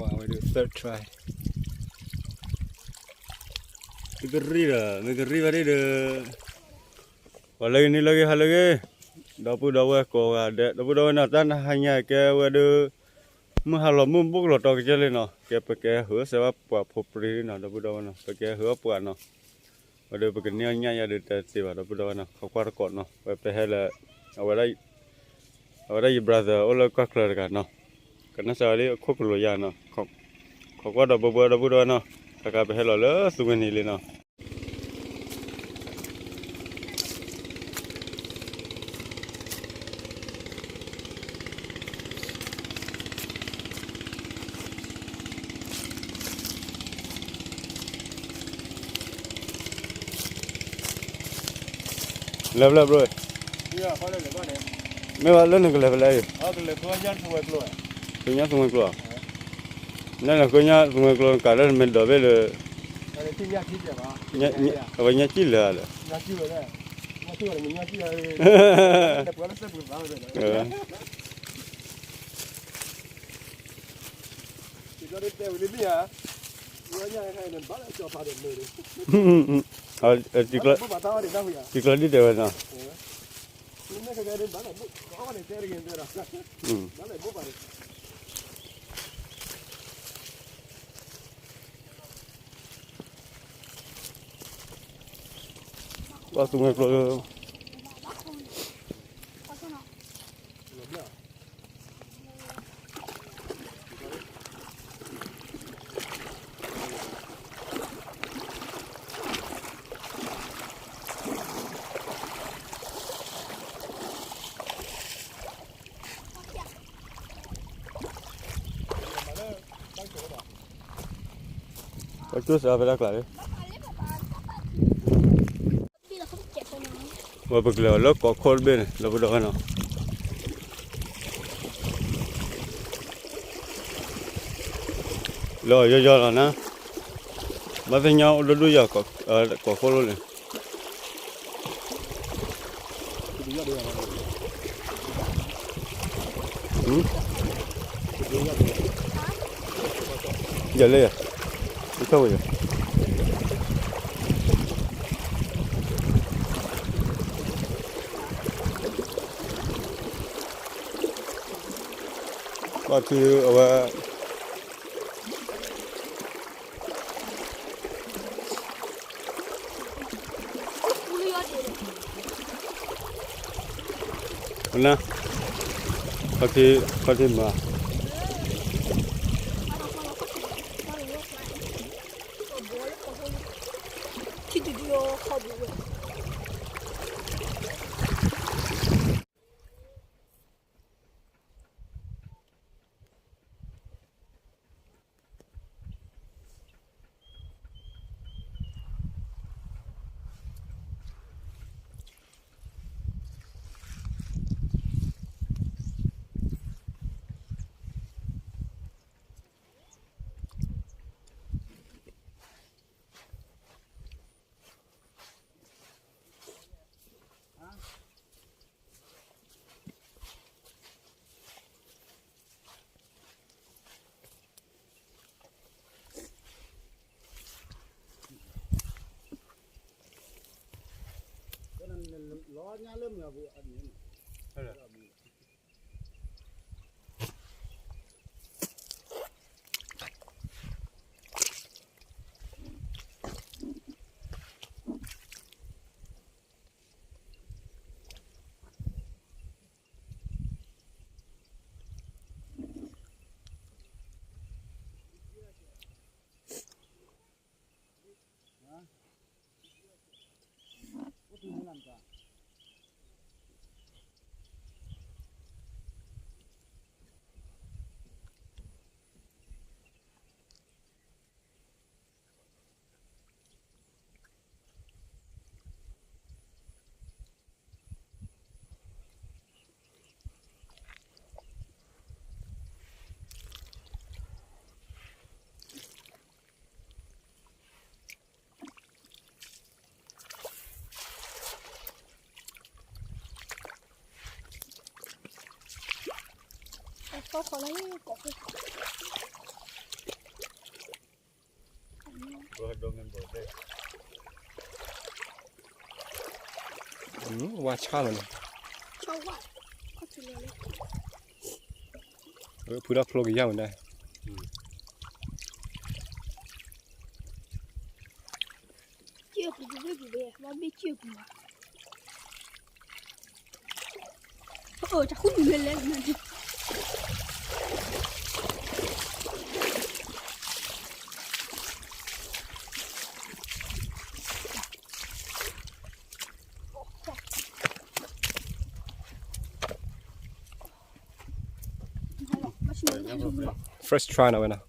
ဝဲဒၣ် third try သုကရံၣ်ဒီး မ့ၢ်ကရံၣ်ဘၣ်ဒ်ဒီး ပှၤလၢဂ့ၤန့ၣ်လၢဂ့ၤ ဟါလၢဂ့ၤ, ဒီပုၢ်ဒီဝဲၢ်ကိးဂၤဒဲး ဒီပုၢ်ဒီဝဲၢ်နီၤ တၢ်နဟါညါကဲဝဲဒၣ် မုၢ်ဟါလီၤမုၢ်ဘူးကလီၤတီကစၢၢ်လံနီၤ ကဲပကဲဟုးစဲးဘၣ်ပှၤဖိပြံနီၤ ဒီပုၢ်ဒီဝဲၢ်နီၤ ပကဲဟုးပှၤနီၤ ဝဲဒၣ်ပကန့ၢ်အီၣ်ညၣ်ယါဒီးတဲတသ့ဘၣ် ဒီပုၢ်ဒီဝဲၢ်နီၤ ခိးကွၢ်တကိးနီၤ ဝဲပဟဲလၢ အဝဲဒၣ်ယ brother အိၣ်လၢကီၢ်ချၢတဂၤနီၤ ကနၣ်စၢၤဝဲလံအခိၣ်ကလိာ်ယါနီၤ ခိးကွၢ်ဒီးဘှီဘှီ ဒီပုၢ်ဒီဝဲၢ်နီၤ တၢ်ခါပဟဲလီၤလၢသူဝဲန့ၣ်လံနီၤ လဲၤဖဲလဲၣ်ဘျီ, မ့ၢ်ဘၣ်လၢနကလဲၤဖဲလဲၣ်အံၤ, ကညါသူဝဲၤကျိၤဧါ, နလဲၤကညါသူဝဲၤကျိၤ နကးလၢနမ့ၢ်ဒိးဘ့ၣ်လၢ အဝဲညါစံၣ်လၢာ်လၢ တံၤကျီဒ်တဲဝဲနီၤ, ဘၣ်သူဝဲၤကျိၤ ပကၠိစးဖဲတၢ်ကျါလံ, ဝဲပကလဲၤအီၤလၢကိးခိၣ်တဘ့ၣ်န့ၣ် လၢပဒီဝဲနီၤ, လၢအီၤယီယီလီၤနၤ, ဘၣ်သ့ၣ်ညါအိၣ်ဒိၣ်ဒိၣ်ယၤ ကိးခိၣ်လိၣ်န့ၣ် ယလဲၣ်, မ့ၢ်ထီၣ်ဝဲယဲ, ဘၣ်ထံအဝဲ န ခီၣ်ထံးမၤ ထံၣ်တဒုခီၣ်ပူၤဝဲ. ဝါဆါလီၤန့ၣ်, ဖုထီၣ်ဖျိကယၢ်မနုၤ, first try နီၤဝဲနီၤ,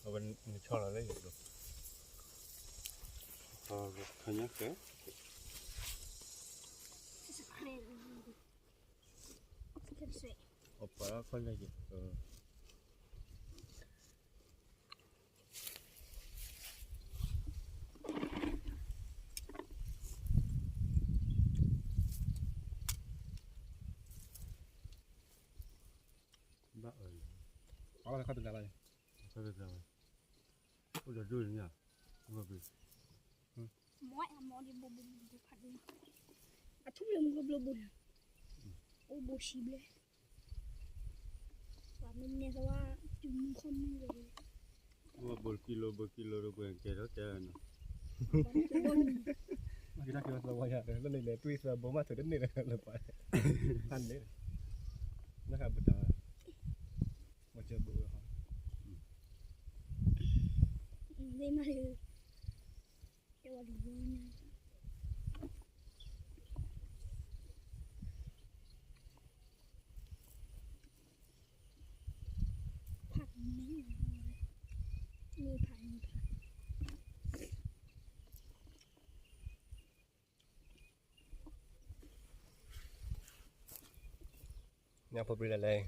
အဝဲနဆီလီၤလၢယိၤဒိၣ်, ခညါကဲ, အပှၤခညါကဲ, ဘၣ်အၢ, အဝဲခီတဂၤလီၤ, အိၣ်ဒီးဒိၣ်န့ၣ်, မ့ၢ်အမ့ၢ်ဒီးဘိဘိဘိဖးဒိၣ်, အထူၣ်လၢမူကဘျိဘိန့ၣ်, အိၣ်ဘိဆံဘျဲၣ်, ပှၤမ့ၢ်နဲၣ်သဝါ, တုၤမူခီမူဝဲ, အိၣ်ဘိကံလိဘိကံလိဒီးပှၤကဲထီၣ်ကဲနီၤ, ကဲထီၣ်ကဲသဝါယၤဒီး လၢန့ၣ်လဲၤတွံၢ်သးဘိမးထုးတန့ၢ်ဒီးလၢပှၤ, ဖးန့ၣ်, နၢ်ဟးဘုတၢ်, မ့ၢ်ကၢဘိအိၣ်, မ့ၢ်မး ညၣ်ဖိပြံလၢလဲၣ်,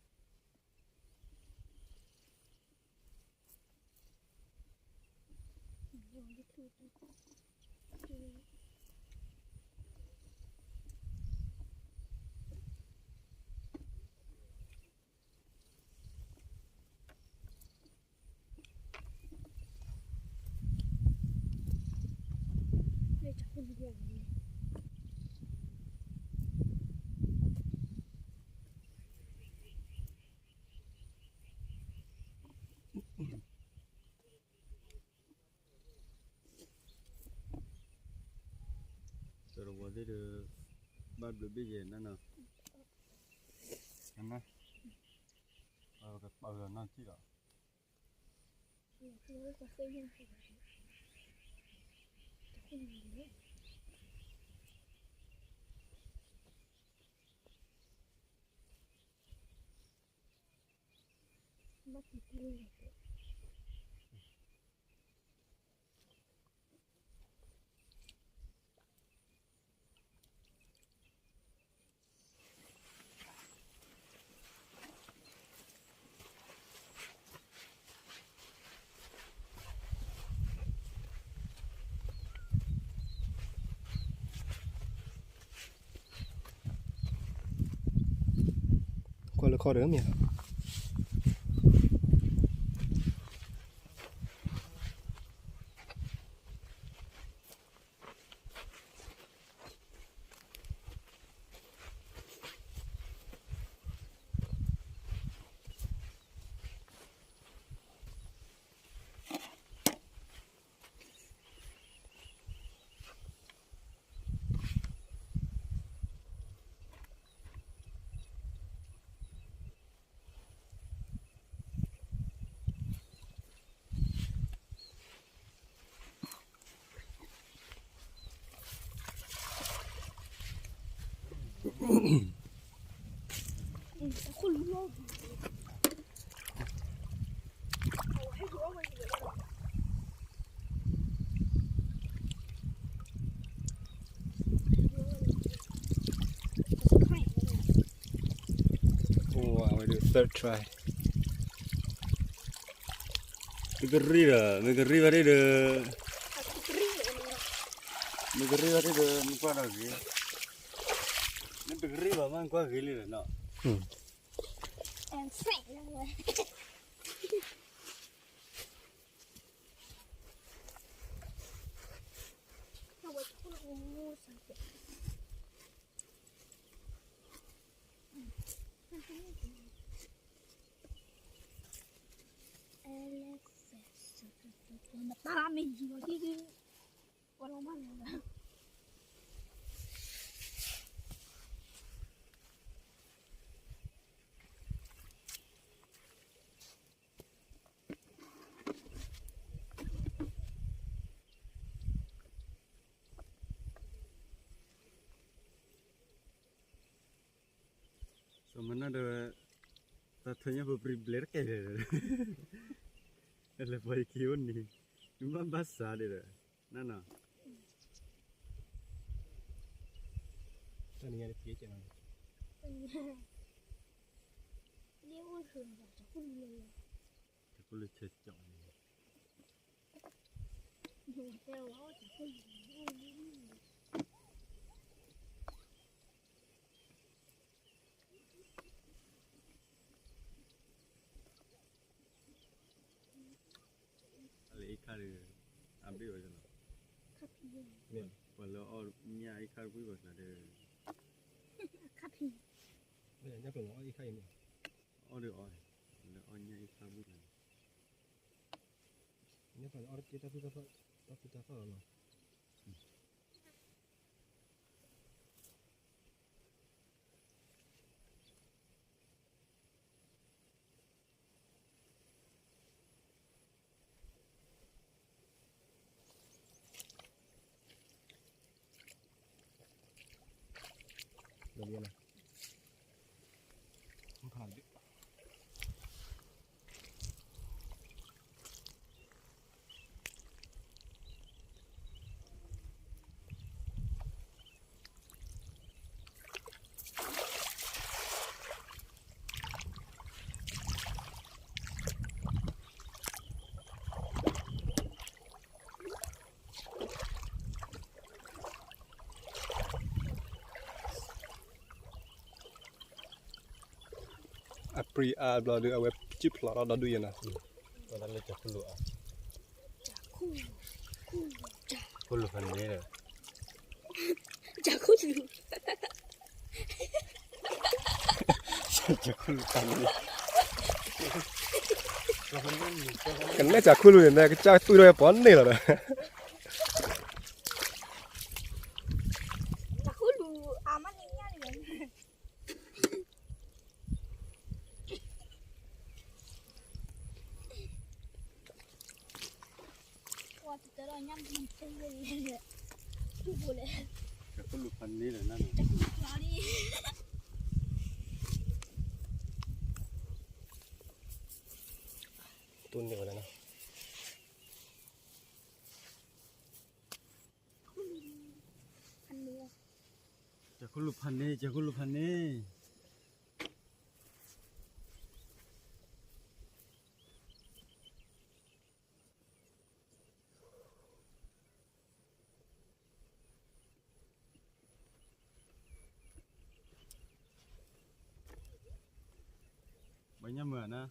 တရဝီသ့ၣ်ဒီး ဘၣ်ဘျုးဘ့ၣ်ယဲၢ်နၤနီၤ, ကပာ်လီၤနီၢ်ထံၣ်လီၤ. ကွၢ်လၢခီၣ်ဒီးမ့ၢ် တ Third try. မ့ၢ်ကရံၣ်ဒီး မ့ၢ်ကရံၣ်ဘၣ်ဒ်ဒီး မ့ၢ်ကရံၣ်ဘၣ်ဒ်ဒီး မ့ၢ်ကွၢ်ဒီးဂ့ၤ, မ့ၢ်တကရံၣ်ဘၣ်မ့ၢ်ကွၢ်ဂ့ၤလံဒီးနီၤ.စီၤမနၢ်ဒီး တၢ်ထၢညၣ်ဖိပြံဘျဲတကဲဒီး လဲၤပှၤယခံအိၣ်န့ၣ် နမ့ၢ်ဘၣ်စးဒီး နနီၤ တၢ်နံၤညါတကဲကဲနီၤ တၢ်ကလုၢ်ဆဲးကၠီန့ၣ် လၢအ့ၣ်ခါဒီး အဘ့ၣ်ဝဲနီၤ ပှၤလၢအီၣ်ညၣ်အ့ၣ်ခါတဘှံးဘၣ်ကျါဒီး အီၣ်ဒီးအီၣ် လၢအီၣ်ညၣ်အ့ၣ်ခါဘှံးကျါန့ၣ် အီၣ်တ့ၢ်တၢ်ဖုၣ်တၢ်ဖၣ်လီၤနီၤ အပြံအါဘျီဒီး အဝဲကံၣ်ဖျိးထီၣ်ဒီဒူၣ်ယဲနီၤ လၢကၠီၤခိၣ်လိာ်အါ ခိၣ်လိာ်ဖးန့ၣ်ဒီး ကၠီၤခိၣ်လိာ် ကနဲၣ်ကၠီၤခိၣ်လိာ်န့ၣ် ကစၢ်သွံၣ်ထီၣ်ဝဲပီၤန့ၣ်လီၤဒီး တူၢ်န့ၢ်ဝဲဒၣ်နီၤ ကၠီၤခိၣ်လိာ်ဖးန့ၣ် ကၠီၤခိၣ်လိာ်ဖးန့ၣ် ဘၣ်ညါမုာ်ဧါနၤ,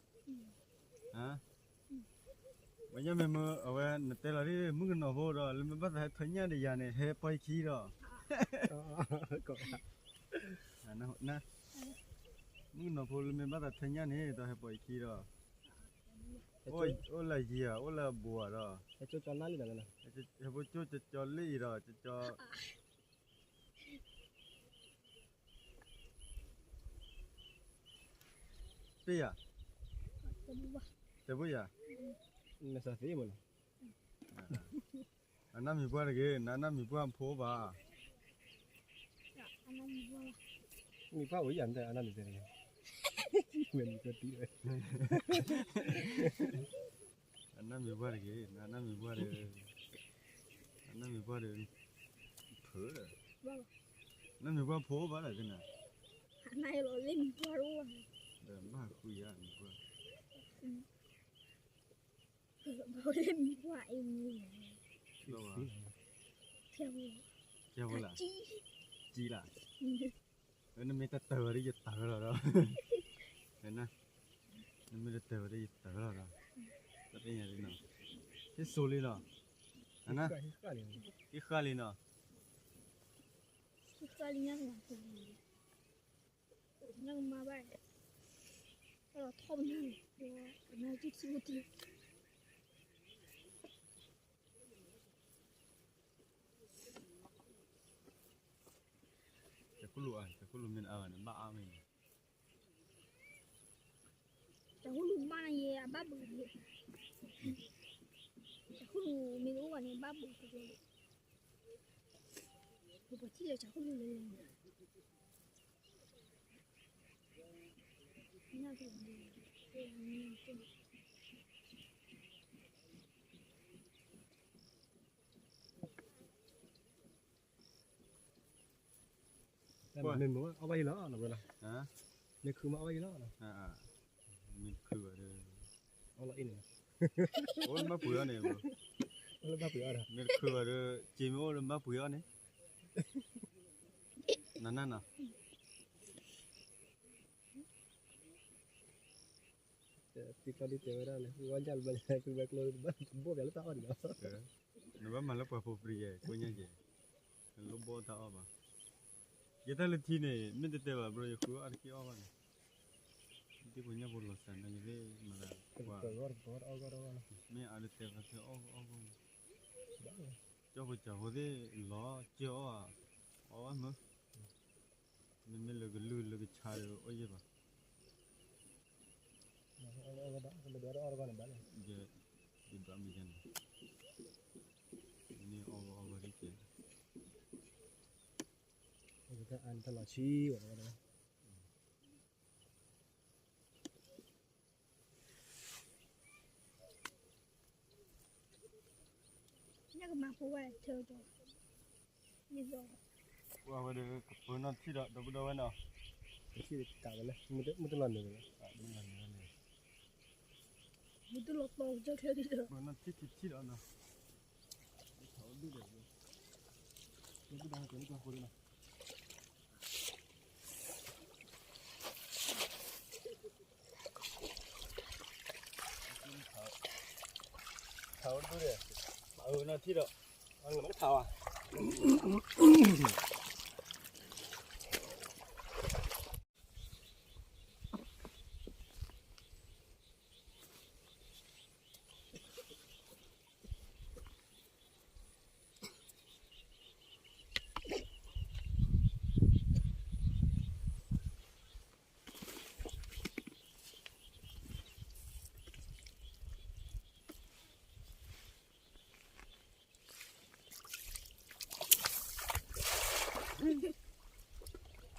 ဘၣ်ညါမ့ၢ်မုာ် အဝဲနတဲလီၤဒ် မုၣ်ကနီၤဖိဒီး လၢမ့ၢ်ဘၣ်သးဟဲထၢညၣ်ဒီးယၤန့ၣ် ဟဲပီယခံဒီး, မုၣ်ကနီၤဖိလၢမ့ၢ်ဘၣ်သးထၢညၣ်န့ၣ် ဒီးဟဲပီယခံဒီး, အိၣ်လၢယံၤဧါ အိၣ်လၢအဘူးဧါဒီး, ဟဲဖိကၠီလၢအံၤဒီး တ့ၢ်ယၤ, တဲဘိယၤ, နသးသ့မးနီၤ, အနၢ်မံၤပှၢ်တဂ့ၤ, နအနၢ်မံၤပှၢ်ဖိဘၣ်, မံၤပှၢ်အိၣ်ယၤမ့ၢ်အနၢ်မံၤပှၢ်တဂ့ၤ, မံၤပှၢ်တံၢ်ဝဲ အနၢ်မံၤပှၢ်တဂ့ၤ, နအနၢ်မံၤပှၢ်ဒီး, အနၢ်မံၤပှၢ်ဒီး, ဖုးဒီး, နမံၤပှၢ်ဖိဘၣ်ဒီးကနၤ, နလၢမံၤပှၢ်တအိၣ်ဘၣ်, ဘၣ်ဃုယၤန့ၣ်ကွၢ်, ဘၣ်လၢမံၤပှၢ်အံၤမံၤ, ဘၣ်ဝဲ, ကဲဝဲလၢ, ကဲလၢ, နမ့ၢ်တတၢၢ်ဝဲဒၣ်ယတၢၢ်လီၤဒီး, နမ့ၢ်တတၢၢ်ဝဲဒၣ်ယတၢၢ်လီၤဒီး, တသ့ၣ်ညါဒ်နီၤ, ဟ့ၣ်စိလံနီၤ, ဟ့ၣ်ဃၣ်လံနီၤ. နကမၤဘၣ်, အဲၣ်ဒိးထီၣ်ပနၢ်န့ၣ်, ပနၢ်က့ၤထံဝဲတံၢ်, တၢ်ခိၣ်လူၤအါ, တၢ်ခိၣ်လူၤမ့ၢ်အါဘၣ်န့ၣ် ဘၣ်အါမ့ၢ်န့ၣ်, တၢ်ခိၣ်လူၤဘၣ်န့ၣ်ယဲ အဘၣ်ပှဲၤ, တၢ်ခိၣ်လူၤမ့ၢ်တအိၣ်ဘၣ်န့ၣ် ဘၣ်ပှဲၤတဘျီလံ, ပပှဲၤထံၣ်လၢတၢ်ခိၣ်လူၤလၢလၢ မ့ၢ်မ့ၢ်အီၣ်ဘၣ်ယံၤလီၤ, မ့ၢ်ခုမ့ၢ်အီၣ်ဘၣ်ယံၤလီၤ, မ့ၢ်ခုဘၣ်ဒီး, အိၣ်လၢဘၣ်ပှ့ၤအီၣ်န့ၣ်, မ့ၢ်ခုဘၣ်ဒီး က့မ့ၢ်အိၣ်လၢဘၣ်ပှ့ၤအီၣ်န့ၣ်, နနနီၤ တံၤကျီဒ်တဲဝဲဒၣ်န့ၣ် ဝဲညၣ်လၢဘၣ်ညါ ကျိဘၣ်ကျိ ဘၣ်ဘိၣ်ပၠးလၢတၢ်အီၣ်န့ၣ်လီၤ. နဘၣ်မၤလၢပှၤဖိပြံယဲ ကိညါကဲ, နလိၣ်ဘိၣ်တၢ်အီၣ်ဘၣ်. ယတၢ်လၢထံန့ၣ် မ့ၢ်တတဲဘၣ်ဘျီ ယဃုအီၣ်တက့ၢ်အီၣ်ဘၣ်န့ၣ်, ဒ်ကိညါဖိလီၤစၢ်န့ၣ် ယသ့ၣ်မၤသးကွၢ်, မ့ၢ်အါလၢတဲဘၣ်ထဲအီၣ်အီၣ်ဘၣ်န့ၣ်, ကၠီဖိကၠီဖိသ့ၣ်လီၤကၢအီၣ်, အီၣ်ဘၣ်မၢ မ့မ့ၢ်လၢကလုၢ်လၢကဆါဒီးအိၣ်ယဲၢ်ဘၣ်, ယဘၣ်မ့ၢ်ယဲန့ၣ်, မ့ၢ်အီၣ်အီၣ်ဘၣ်ဒ်ကဲ, တၢ်အါန့ၣ်တၢ်လီၤဆံးဝဲဝဲဒၣ် ညၣ်ကမၤဖိဝဲထၢကၠီ, ယသီ, ဝဲဒၣ်ကပၢၤနီၢ်ထံၣ်ဒီး ဒီပုၢ်ဒီဝဲၢ်နီၤ, ကထံၣ်တကးဝဲလဲၣ်, မ့ၢ်တလီၤနုာ်လဲၣ်, မ့ၢ်တလီၤတီကၠီချၢဒ်ဒီး ပၢၤနီၢ်ထံၣ်ထံၣ်ထံၣ်ဒီးနီၤ, ထါဒိၣ်ဒဲး, အၢ နီၢ်ထံၣ်ဒီး, အၢ မ့ၢ်ထါဝဲ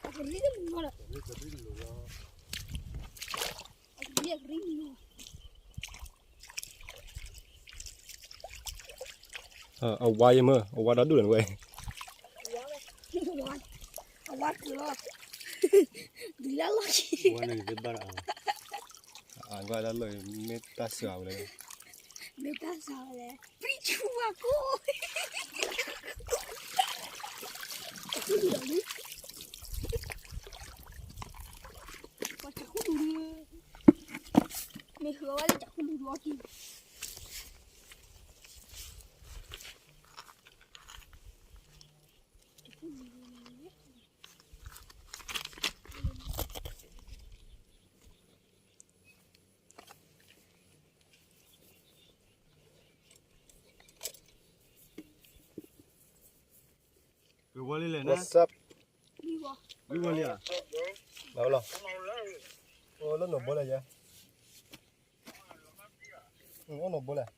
အကရံၣ်တမုာ်လီၤ, အကရံၣ်အကရံၣ်မုာ်လီၤ, အဝါယမ့ၢ် အဝါဒီဒူၣ်လီၤဝဲ, အဝါကလီၤ, ဒုးလၢလီၢ်ခံ, အဝါဒီလီၢ် မ့ၢ်တၢ်စှၤဝဲလဲၣ်, မ့ၢ်တၢ်စှၤဝဲလဲၣ်, ပံဆူဝါကိး ပှၤတၢ်ခူလူၤဒုး, မ့ၢ်ဃုအီၣ်ဝဲလၢတၢ်ခူလူၤဒုးအီၣ်ကံၢ်, ကဝီၤလံလဲၣ်နၤ, လွံၢ်ဝီၤလံဧါ, မၤဝဲလီၤ, အိၣ်လၢနီၢ်ဘိလဲၣ်ယဲ, အိၣ်နီၢ်ဘိလဲၣ်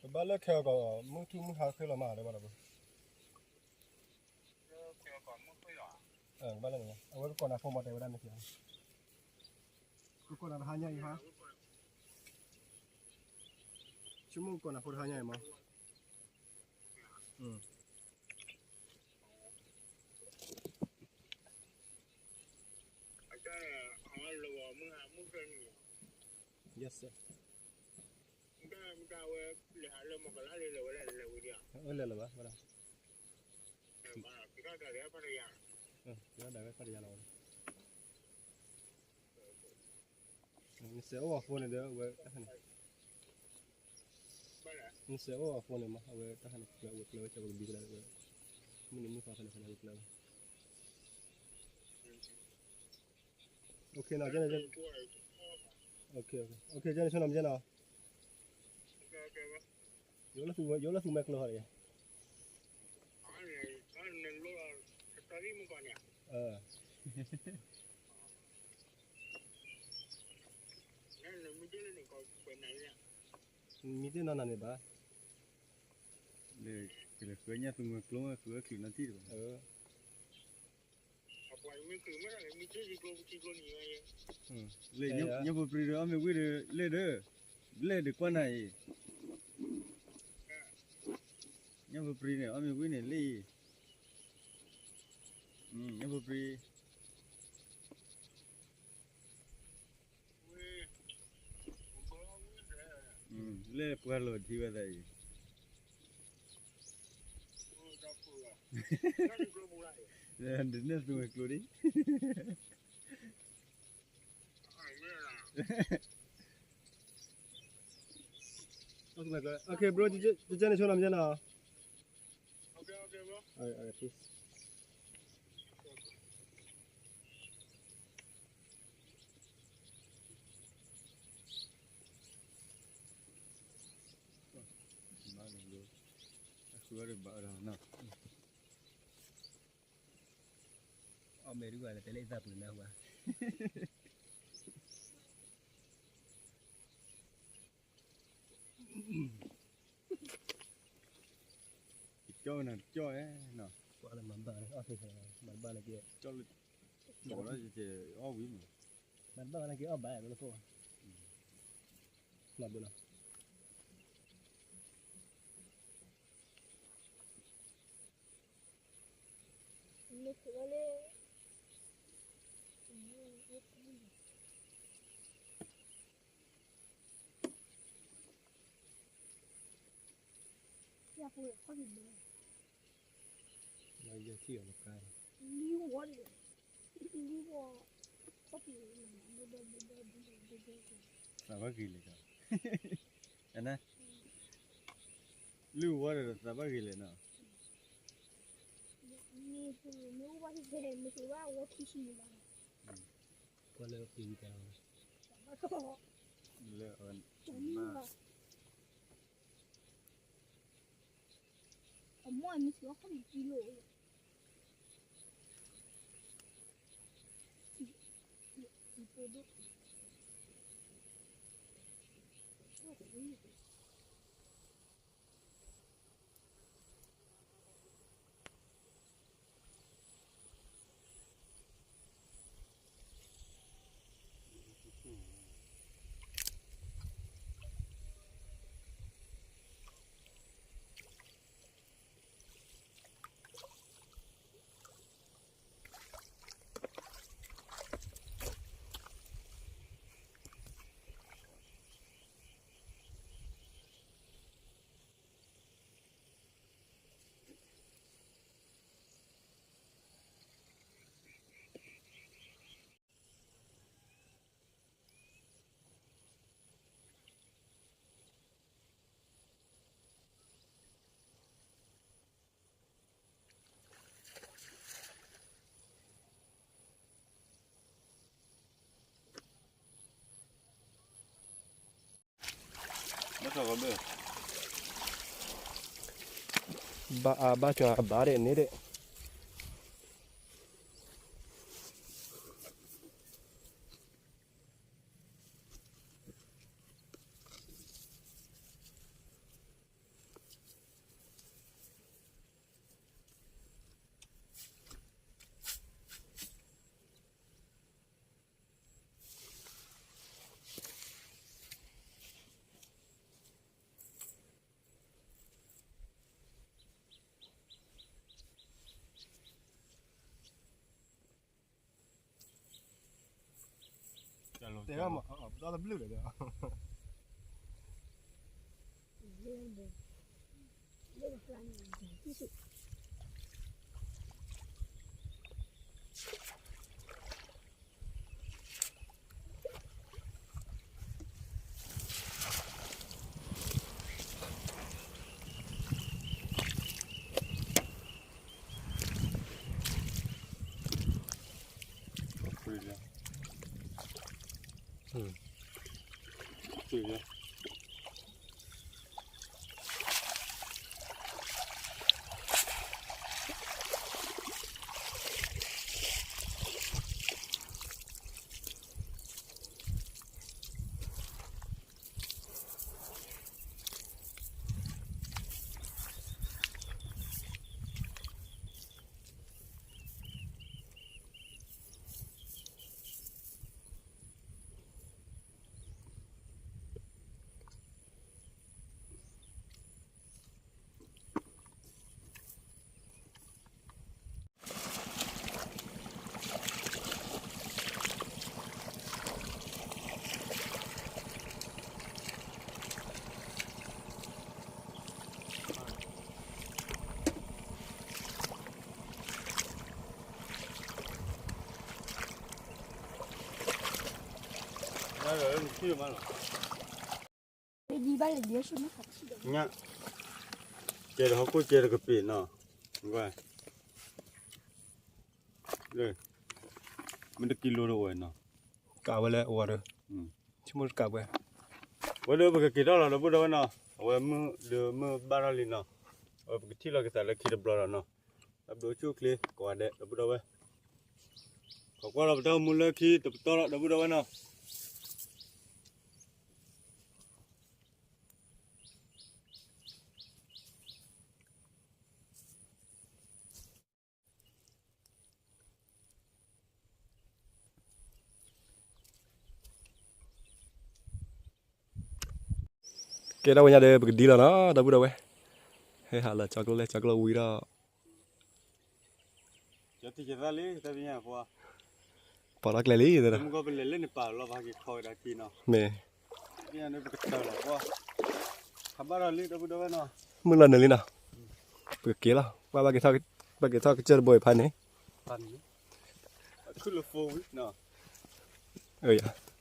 ပဘၣ်လၢခဲအကီၢ် မုၢ်ထူၣ်မုၢ်ဟါဃ့လီၤမး တဲဘၣ်ဒီး, ဘၣ်လၢန့ၣ် အဝဲကကိးနၤဖိမၤတဲဝဲဒၣ်န့ၣ်, ကကိးနၤတဟါညါအံၤဟါ, ဆိကမိၣ်ကကိးနၤဖိတဟါညါအံၤမး, မုၢ်ဟါမုၢ်ကနံၤလီၤ. Yes sir. မတၤဝဲလဲၤဟးလၢမီၤကလါလၢလဲၤဝဲလဲၤလဲၤဝံၤဒံးဧါ. အလဲၤလၢၤဘၣ်ဝဲဒၣ်. ကဲဒၣ်ဝဲဖါတယါလီၤဝဲ. နစဲးအိၣ်အ phone န့ၣ်ဒီး အဝဲတၢ်ဟးန့ၣ် နစဲးအိၣ်အ phone န့ၣ်မး အဝဲတၢ်ဟးန့ၣ် ကျၢဝဲကျၢဝဲ ကဝဲကဘံကလၢဝဲ မုၢ်နံၤမုၢ်သီဖဲလဲၣ်ဖဲလဲၣ်ဝဲကျၢဝဲ. ကဲန့ၣ် ကဲန့ၣ် ကဲန့ၣ် ဆိနီၤ မ့ၢ်ကဲနီၤ. ယအိၣ်လၢသူမဲာ်ကျိဟီဒီး မံတ့ၢ်နီၢ်နၤန့ၣ်ဘၣ်. လၢ ကလဲၤဃုညၣ်သူမဲာ်ကျိ ဃုအချုးနီတံၢ်တဘၣ်. လၢ ညၣ်ဖိပြံဒီး အီၣ်မ့ၤဝံၣ်ဒီး လဲၣ်ဒီး လဲၣ်ဒီးကွၢ်နၤအံၤ ညၣ်ဖိပြံန့ၣ် အီၣ်မ့ၤဝံၣ်န့ၣ် လၢအံၤ ညၣ်ဖိပြံ လၢပှၤလီၤထံဝဲသးအံၤ ဒ်န့ၣ်သူဝဲကျိဒံး. Okay bro, ကကဲန့ၣ်ဆိနီၤ မ့ၢ်ကဲနီၤ. Okay, okay bro. Alright, alright, peace. ဘၣ်န့ၣ်ဘၣ် အဃုအီၣ်ဒီးဘၣ်အီၤဒီးနီၤ. အီၣ်မ့ၢ်ဒုးဝဲလၢတဲလၢအသးပူၤန့ၣ်ဝဲ ကကၠီနၤကၠီဧါနီၤ. ကွၢ်လၢမၤဘၣ်န့ၣ် အီၣ်ဖဲ မၤဘၣ်လၢက့ ကၠီလၢ ကၠီလၢယအီၣ်ဝံၤမး မၤဘၣ်လၢက့အီၣ်ဘၣ်လၢဖိ မၤဘၣ်လီၤ. သးဘၣ်ဂ့ၤလဲၣ်ဒီး လုၢ်ဝီဒီးသးဘၣ်ဂ့ၤလဲၣ်နီၤ. ကွၢ်လၢ လၢ အမိၢ်အမံၤစံးဝဲခီၣ်ပံၤပံၤလိာ် ပဒိၣ်ဘၣ်အါဘၣ်ကၠီအဘၣ်ဒဲးန့ၣ်ဒဲး. တဲမး ပတဘျုးဒီး ညါ, ကဲဒီးဟီၣ်ခိၣ်ကဲဒီးကပ့ၤနီၤ, ဝဲ, မ့ၢ်တကံလိတအိၣ်နီၤ, ကးဝဲလၢအဝၤဒီး, ဆိကမိၣ်တကးဝဲ, ဝဲဒီးပကက့ၤထီၣ်လီၤ ဒီပုၢ်ဒီဝဲၢ်နီၤ, အဝဲမုၢ်ဒီးမုၢ်ဘၣ်ထီၣ်လံနီၤ, အဝဲပကထံၣ်လီၤက့ၤသးလၢခံတဘျီဒီးနီၤ, တၢ်ဘျုးအိၣ်ဆူၣ်အိၣ်ချ့ကိးဂၤဒဲး ဒီပုၢ်ဒီဝဲၢ်, ခီကွၢ်လီၤပတၢ်အိၣ်မူလၢခံတပတီၢ်လီၤ ဒီပုၢ်ဒီဝဲၢ်နီၤ. ကဲ တၢ်ဝဲညါဒီး ပကဒံလီၤနီၤ ဒီပုၢ်ဒီဝဲၢ်, ဟဲဟးလီၤကၠီကျိလဲၣ် ကၠီကျိဝံၤဒီး ပီၤထီၣ်ကျဲလံ, မ့ၢ် မုၢ်လီၤနုာ်လံနီၤ, ပကက့ၤလီၤ, ဘၣ်က့ၤထီၣ်ကစၢၢ်တဘိအံၤဖးန့ၣ်, အ,